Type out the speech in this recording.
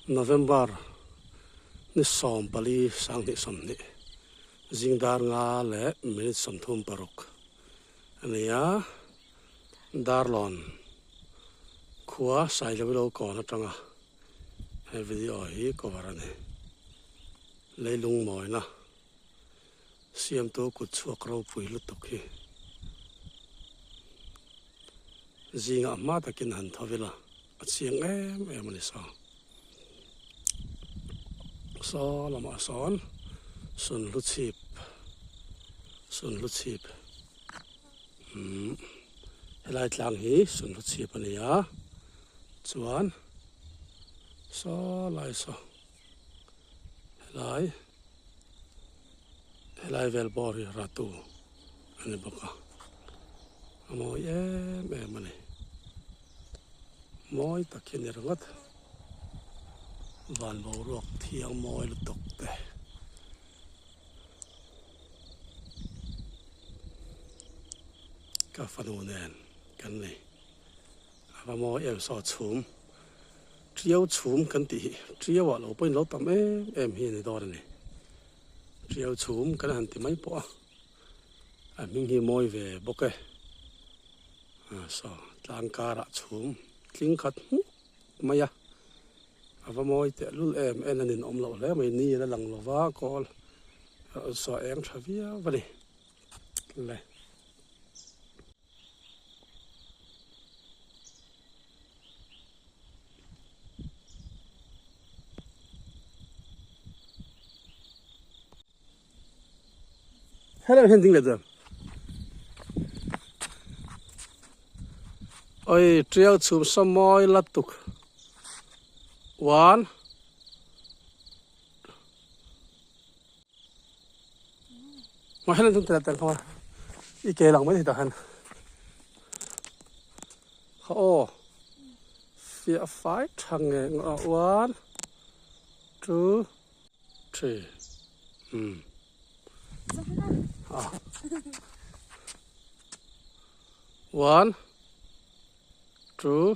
November ni 14 2020 zing dar nga leh minute 36 a ni a, Darlawn khua Sailawilo kawn atanga he video hi cover a ni. Leilung mawina siamtu kut chhuak ropui lutuk hi zingah hma takin han tho ila a chiang em em a ni saw. Saw lamah sawn sunhlu chhip sunhlu chhip umm helai tlang hi sunhlu chhip a ni a chuan saw lai saw. Helai helai vel bawr hi ratu a ni bawk a a mawi em em a ni mawi tak hi a ni ringawt van boruak thiang mawi lutuk te. Ka fanu nen kan nei. A va mawi em saw chhum tiau chhum kan tih hi tiau ah lo pawhin lo tam em em hi a ni dawn a ni tiau chhum kan han ti mai pawh a a hming hi mawi ve bawk e ah saw tlang karah chhum tling khat hmuk mai a a va mawi teh lul em en a ninawm loh hle mai ni a la lang lova kawl saw eng tha viau a ni le. Helai hian ding leh dawn. Oi tiau chhum sa mawi la tuk. One. Mà helai chung teh teh kha i ke lang mai thei tah hian kha aw fiah fai tha nge one two three umm ah one two.